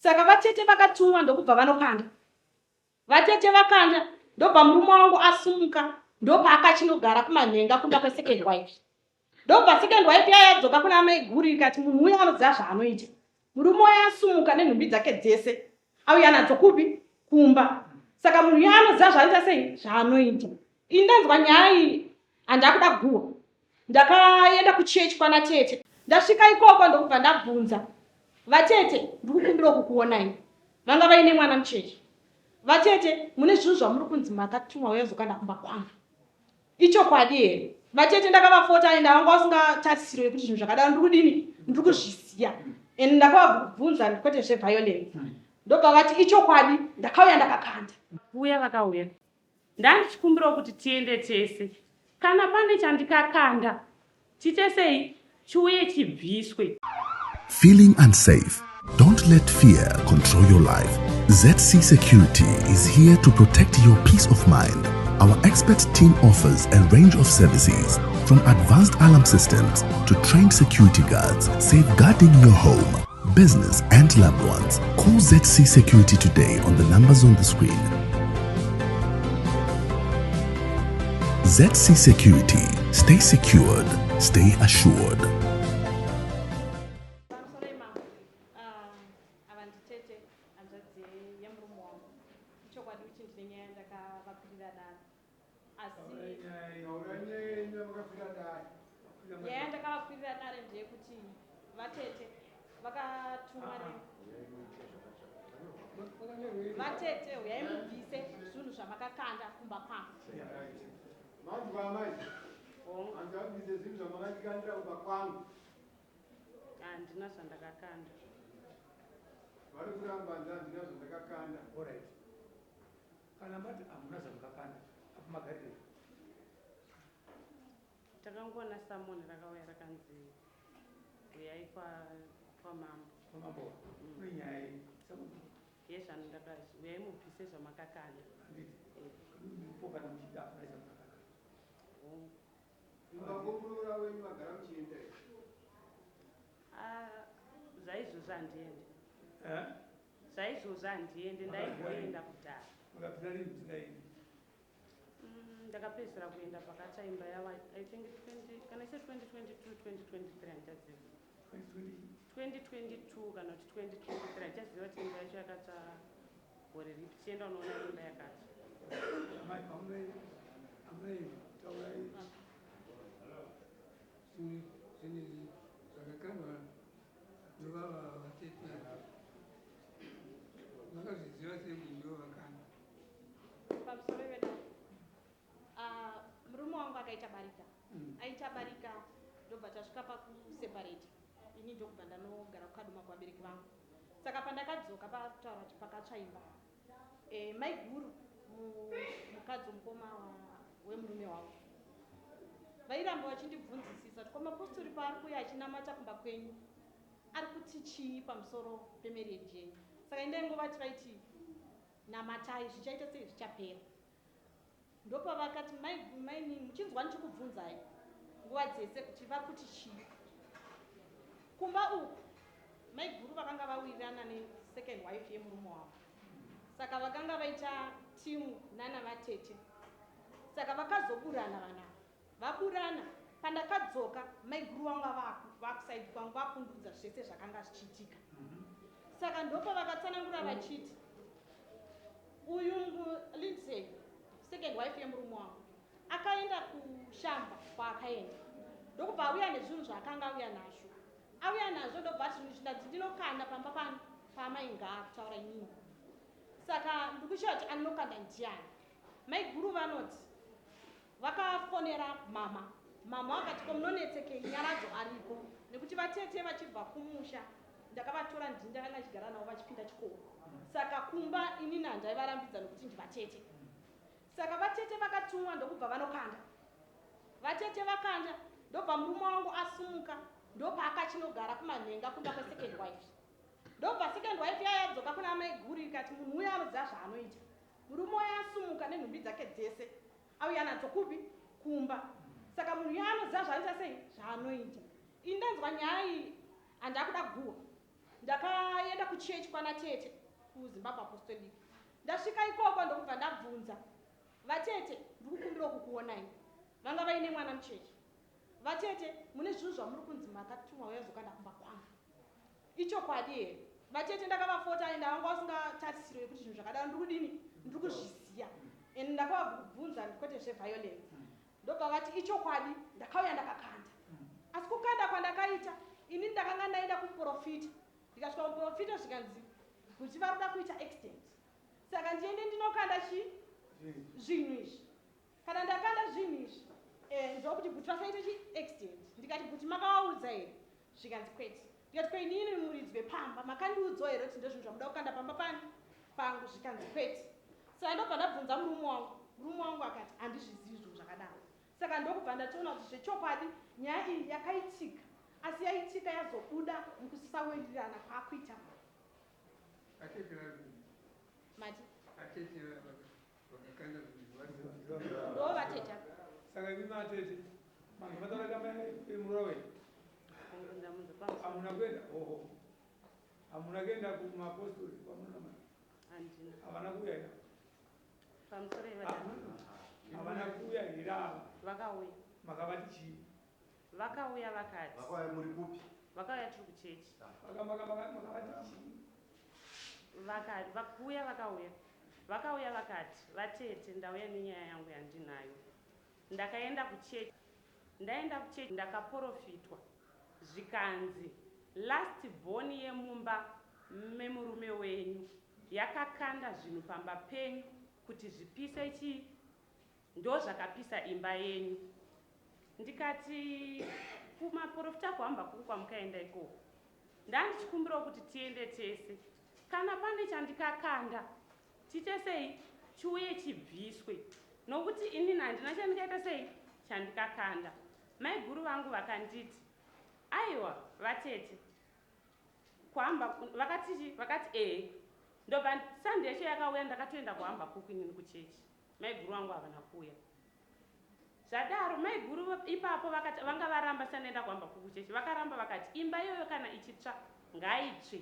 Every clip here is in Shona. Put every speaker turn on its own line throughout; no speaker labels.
Saka vatete vakatumwa ndokubva vanokanda. Vatete vakanda ndobva murume wangu asumuka ndopaakachinogara kumanhenga kumba kwesecond wife. Ndobva second wife yaya yadzoka kuna maiguru ikati munhu uya anoziva zvaanoita. Murume uya asumuka nenhumbi dzake dzese auya nadzo kupi? Kumba. Saka munhu uya anoziva zvaanoita sei? Zvaanoita. Ini ndanzwa nyaya iyi handakuda guhwa. Ndakaenda kuchechi kwana tete. Ndasvika ikoko ndokubva ndabvunza vatete ndikukumbirawo kukuonai. Vanga vaine mwana mucheche. Vatete mune zvinhu zvamuri kunzi makatumwa uyazokanda kumba kwangu. Ichokwadi here? Vatete ndakavafota and vanga vasingatarisiro yekuti zvinhu zvakadaro ndiri kudini ndiri kuzviziva and ndakavabvunza kwete zveviolence ndobva vati ichokwadi ndakauya ndakakanda.
Uya vakauya Ndandichikumbirawo kuti tiende tese. Kana pane chandikakanda chiite sei chiuye chibviswe.
Feeling unsafe? Don't let fear control your life. ZC Security is here to protect your peace of mind. Our expert team offers a range of services from advanced alarm systems to trained security guards, safeguarding your home, business, and loved ones. Call ZC Security today on the numbers on the screen. ZC Security. Stay secured, stay assured.
Pamusoro imambo, ah, ava nditete hanzvadzi yemurume wangu. Ichokwadi kuti ndine nyaya yandakavakwirira dare. Asi nyaya yandakavakwirira dare ndeyekuti vatete vakatumwa ne vatete huyai mubvise zvinhu zvamakakanda kumba kwangu.
Manzwa amai? Hanzi vabvise zvinhu zvamakandikandira kumba kwangu.
Handina zvandakakanda.
Vari kuramba hanzi handina zvandakakanda.
Alright. Kana mati hamuna zvamakakanda, apo magarirei?
Takangoona summon rakauya rakanzi huyai kwa kwamambo.
Kwamambo. Kune nyaya iyi. Summon.
Yezvandaka huyai mubvise zvamakakanda.
Handiti. Po kana muchida hamuna zvamakakanda.
Hongu.
Kumba kwomuroora wenyu magara muchienda here?
Ah, zvaizvozvo handiendi.
Eh?
Zvaizvozvo handiendi ndaimboenda kudhara.
Makabvira rini musingaendi?
Ndakapedzisira kuenda pakatsva imba yava I think 20 kana ise 2022 2023 handichaziva. 2022 kana kuti 2023 handichaziva kuti imba yacho yakatsva gore ripi tichienda unoona imba yakatsva.
Amai, amai, amai, taurai.
Zvinhu izvi zvakakandwa novava vatete vakazviziva sei kuti ndivo vakanda?
Pamusoro vedu ah, murume wangu akaita barika aita barika ndobva tasvika pakuseparate ini ndokubva ndanogara kukaduma kuvabereki vangu saka pandakadzoka pakutaura kuti pakatsva imba e, maiguru mukadzi wemukoma wemurume wangu vairamba vachindibvunzisisa kuti kwamapostori paari kuuya achinamata kumba kwenyu ari kuti chii pamusoro pemarriage yenyu saka indaingovati vaiti namatai zvichaita sei zvichapera Ndopavakati mainini muchinzwa ndichikubvunzai nguva dzese kuti vari kuti chii kumba uku. Maiguru vakanga vawirirana nesecond wife yemurume wavo saka vakanga vaita timu nana vatete saka vakazoburana vana vaburana pandakadzoka maiguru vanga vakusaidi kwangu vakundudza zvese zvakanga zvichiitika saka ndopavakatsanangura vachiti uyu Lindsay second wife yemurume wangu akaenda kushamba kwaakaenda ndokubva auya nezvinhu zvaakanga auya nazvo auya nazvo ndobva ati zvinhu zvindanzi ndinokanda pamba pano paamai ngaa kutaura inini saka ndikushaya kuti anokanda ndiani maiguru vanoti Vakafonera mama. Mama vakati ko munonetsekei Nyaradzo ariko nekuti vatete vachibva kumusha ndakavatora ndini ndakanga ndichigara navo vachipinda chikoro saka kumba inini handaivarambidza nokuti ndivatete. Saka vatete vakatumwa ndokubva vanokanda. Vatete vakanda ndobva murume wangu asumuka ndopaakachinogara kumanhenga kumba kwesecond wife. Ndobva second wife yaya yadzoka kuna maiguru ikati munhu uya anoziva zvaanoita. Murume uya asumuka nenhumbi dzake dzese auya nadzo kupi? Kumba. Saka munhu uya anoziva zvaanoita sei? Zvaanoita. Ini ndanzwa nyaya iyi handakuda guhwa. Ndakaenda kuchechi. kuchechi kwana tete kuZimbabwe Apostolic. Ndasvika ikoko ndokubva ndabvunza vatete, ndiri kukumbirawo kukuonai. Vanga vaine mwana muchechi. Vatete, mune zvinhu zvamuri kunzi makatumwa uyazokanda kumba kwangu, ichokwadi here? Vatete ndakavafota ende vanga vasingatarisiro yekuti zvinhu zvakadaro ndiri kudini, ndiri kuzviziya. And ndakavabvunza kwete zveviolence. Ndobva vati ichokwadi, ndakauya ndakakanda, asi kukanda kwandakaita ini ndakanga ndaenda kumuprofita. Ndikasvika kumuprofita zvikanzi kuti vari kuda kuita accident, saka ndiende ndinokanda chi zvinhu izvi. Kana ndakanda zvinhu izvi, ndokuti kuti vasaite chi accident. Ndikati kuti makavaudza here? Zvikanzi kwete. Ndikati kweinini muridzi wepamba makandiudzawo here kuti ndozvinhu zvamuda kukanda pamba pani pangu? Zvikanzi kwete. Saka ndobva ndabvunza murume wangu. Murume wangu akati handizvizivi zvinhu zvakadaro. Saka ndokubva ndatoona kuti zvechokwadi nyaya iyi yakaitika, asi yaitika yazobuda mukusawirirana kwaakuita vanhu.
Atete vari
Mati?
Atete vakakanda zvinhu vari
Ndo vatete.
Saka imi matete manhu mataura kama muroora wenyu?
Ndamunzwa, pamusoro.
Hamuna kuenda, oho, hamuna kuenda kumapostori kwamunonamata?
Handina.
Havana kuuya here?
Pamusoro ivata.
Havana kuuya here ava?
Vakauya.
Makavati chii?
Vakauya vakati
Vakauya muri kupi?
Vakauya tiri kuchechi.
Makavati chii?
Vakuuya vakauya vakati, vatete, ndauya nenyaya yangu yandinayo. Ndakaenda kuchechi, ndaenda kuchechi ndakaprofitwa, zvikanzi last born yemumba memurume wenyu yakakanda zvinhu pamba penyu kuti zvipise chii, ndo zvakapisa imba yenyu. Ndikati kumaprofita kuhamba kuku kwamukaenda ikoko, ndandichikumbirawo kuti tiende tese, kana pane chandikakanda tiite sei, chiuye chibviswe, nokuti inini handina chandikaita sei, chandikakanda. Maiguru vangu vakanditi aiwa vatete kuhamba, vakati vakati ehe. Ndobva Sunday yacho yakauya ndakatoenda kuhamba kuku inini kuchechi, maiguru vangu havana kuuya. Zvadaro maiguru ipapo vakati vanga varamba sandaenda kuhamba kuku chechi, vakaramba vakati imba iyoyo kana ichitsva ngaitsve,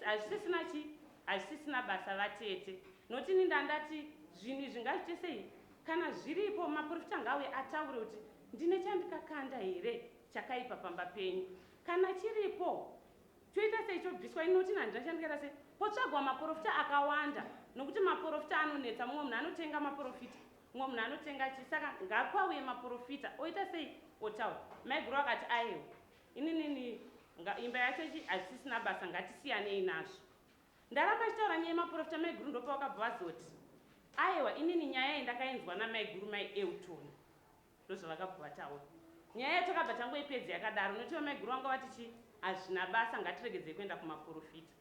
hazvisisina chi, hazvisisina basa vatete, nokuti ini ndandati zvinhu izvi ngazviite sei, kana zviripo maprofita ngauye ataure kuti ndine chandikakanda here chakaipa pamba penyu, kana chiripo toita sei, chobviswa. Inoti handina chandikaita sei. Potsvagwa maprofita akawanda, nokuti maprofita anonetsa. Mumwe munhu anotenga maprofita, mumwe munhu anotenga chi, saka ngapauye maprofita oita sei, otaura. Maiguru akati aiwa, ininini imba yacho chi hazvisisina basa, ngatisiyanei nazvo. Ndaramba achitaura nyaya yemaprofita, maiguru ndopa vakabva vazoti aiwa, inini nyaya iyi ndakainzwa namaiguru mai Elton, ndozvavakabva vataura. Nyaya yacho takabva tangoipedza yakadaro, nokuti vamaiguru vanga vati chi hazvina basa, ngatiregedzei kuenda kumaprofita.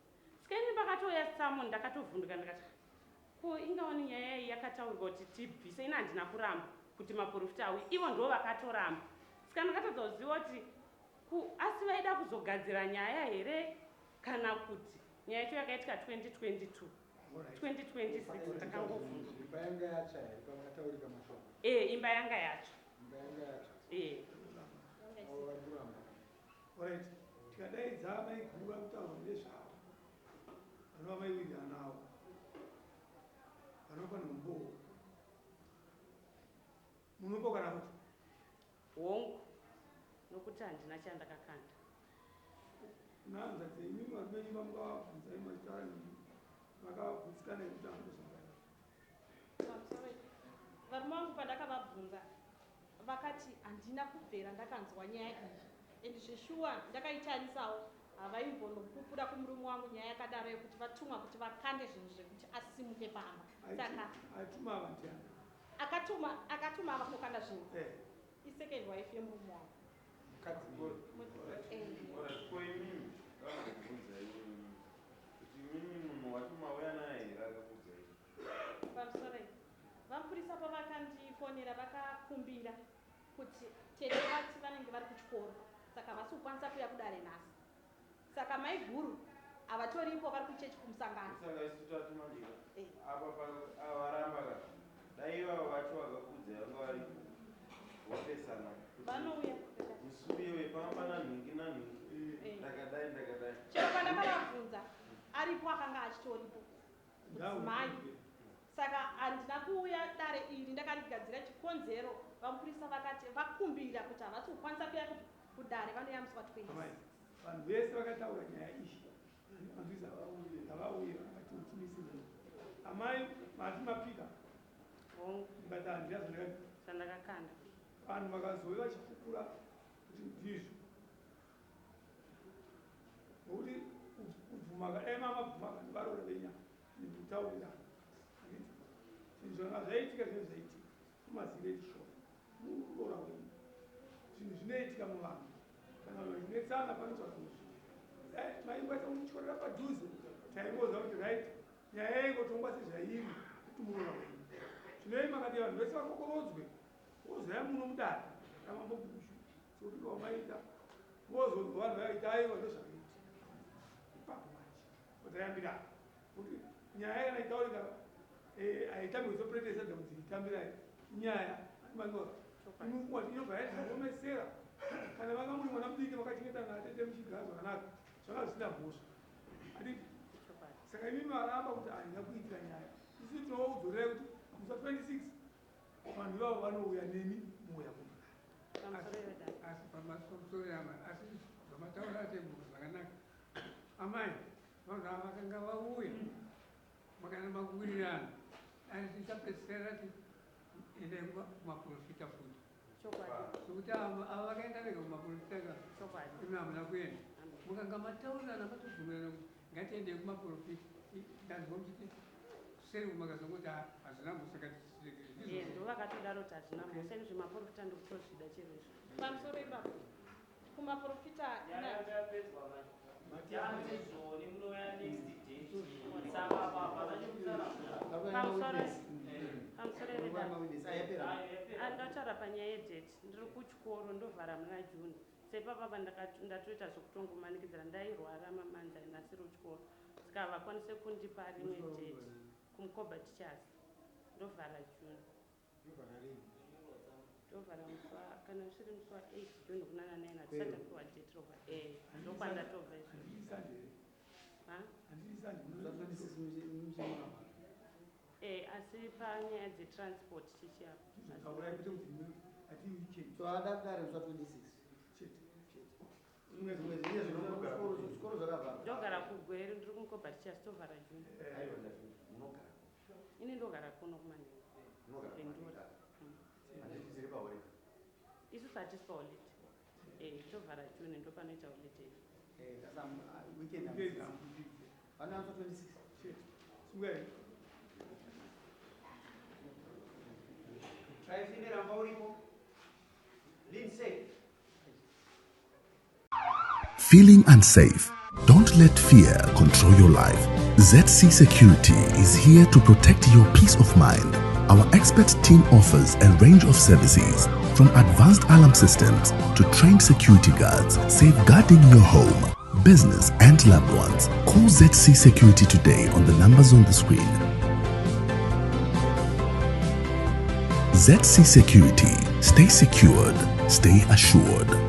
Saka ini pakatouya summon ndakatovhunduka, ndikati ko ingawani nyaya iyi yakataurwa kuti tibvise, ini handina kuramba kuti maprofita auye, ivo ndo vakatoramba. Saka ndakatadza kuziva kuti asi vaida kuzogadzira nyaya here, kana kuti nyaya yacho yakaitika 2022, 2026, ndakangovhunduka.
Imba yanga yatsva here pavakataurika mashoko?
E, imba yanga yatsva.
Imba yanga yatsva?
E.
Avo vari kuramba.
Alright, tikadaidza maiguru vari kutaurwa nezvavo, vanova maiwirirana navo, vanopa nombowo, munopa kana kuti?
Hongu, nokuti handina chandakakanda.
Nanza dzenyu varume venyu vamukavabvunza imi vachitaura nemi, vakagutsikana yekuti andozvakaita?
Pamusoro, varume vangu pandakavabvunza vakati handina kubvera ndakanzwa nyaya iyi, and zveshuwa ndakaitarisawo, havaimbonopupura kumurume wangu nyaya yakadaro yekuti vatumwa kuti vakande zvinhu zvekuti asimuke pamba. Saka
Aituma ava ndiani?
Akatuma ava kunokanda zvinhu isecond wife yemurume wangu.
Mukadzi.
Eh.
Ko imimi vanokubvunza imimi kuti imimi munhu wacho mauya naye here akakuudzai?
Pamusoro, vamupurisa pavakandifonera vakakumbira kuti tete vati vanenge vari kuchikoro, saka havasi kukwanisa kuuya kudare nhasi, saka maiguru havatoripo, vari kuchechi kumusangano.
Saka isu tati manje apa avaramba ka, dai ivava vacho vakakuudzai vanga varipo vopesana kuti
Vanouya.
Musi uyewe pamba nanhingi nanhingi, ndakadai ndakadai.
Chero pandakavabvunza. Aripo akanga achitoripo mudzimai. Saka handina kuuya dare iri ndakarigadzira chikonzero vamupurisa vakati vakumbira kuti havasi kukwanisa kuya kudare vanouya musi wa 20.
Vanhu vese vakataura nyaya iyi manzwisa ngavauye vatiutimisi amai mati mapika mukati handina
zvandakakanda
vanhu vakazove vachipupura kuti ndizvo nokuti kubvuma dai mamabvuma vanhu varoora venya nekutaurirana handiti zvinhu zvanga zvaitika zvinhu zvaitika mumaziva echishona muroora wenyu zvinhu zvinoitika muvanhu kana vanhu vachinetsana panotsvaga muzvinhu dai maingwaisa kutyorera padhuze taingoziva kuti right nyaya yaingotongwa sezvairi kuti muroora wenyu zvinoi makati vanhu vese vakokorodzwe wozouya muno mudare ramambo Bushu sokubika wamaita wozonzwa vanhu vaita aiwa ndozvakaita ipapo manje watayambira kuti nyaya kana itaurika haitambirwe sepuretesa dzakunzi itambirai nyaya animangiwa inofungwa inobva yaizviomesera kana vanga muri mwana mudiki makachengetana natete muchigara zvakanaka zvanga zvisina mhosva handiti saka imi maramba kuti handina kuitira nyaya isu tinoudzorerai kuti musi wa 26 vanhu ivavo vanouya nemi mouya kumba.
Asi pamusoro yama asi zvamataura atembuka zvakanaka amai vanhu ava vakanga vauya makana makuwirirana asi tichapedzisira ti endai kumaprofita futi sokuti ava vakaenda vega kumaprofita ka imi hamuna kuenda mukanga mataurirana matobvumirana kuti ngatiendei kumaprofita ndanzwa muchiti kuseri kumakazongoti hazvina mhosva ngatichiregere
ndo vakatodaro kuti hazvina mhosva ini zvemaprofita ndikutozvida chero izvo
pamusoro ipapo kumaprofita
yapedzwa manje yatizvoni munouya next date saka apa
pamusoro pamusoro ndataura panyaya yedate ndiri kuchikoro ndovhara muna June sepapapa ndatoita zvekutongomanikidzira ndairwara mamanzi ainasiri kuchikoro saka havakwanise kundipa rimwe date kuMkoba Teachers ndovhara June ndovhara musi kana usiri musi wa8 June kunana 9 hatisati tapiwa date rovha e ndokwandatobva izvo Ha? Asi panyaya dzetransport chichiapo
So adakare musi wa26
chete.
Zvimwe zvinenge zvikoro zvakavharwa.
Ndogara kuGweru, ndiri kuMkoba Teachers, tovhara June.
Aiwa, ndati munogara
Ini ndogara kuno kuManhengo.
Munogara
Vendura.
Handiti tiri paholiday?
Isusu hatisi paholiday, tovhara June, ndopanoita holiday.
Weekend vana musi wa26.
Chete, sungai.
Traifine, ramba uripo. Lindsay.
Feeling unsafe? Don't let fear control your life. ZC Security is here to protect your peace of mind. Our expert team offers a range of services from advanced alarm systems to trained security guards, safeguarding your home, business, and loved ones. Call ZC Security today on the numbers on the screen. ZC Security. Stay secured, stay assured.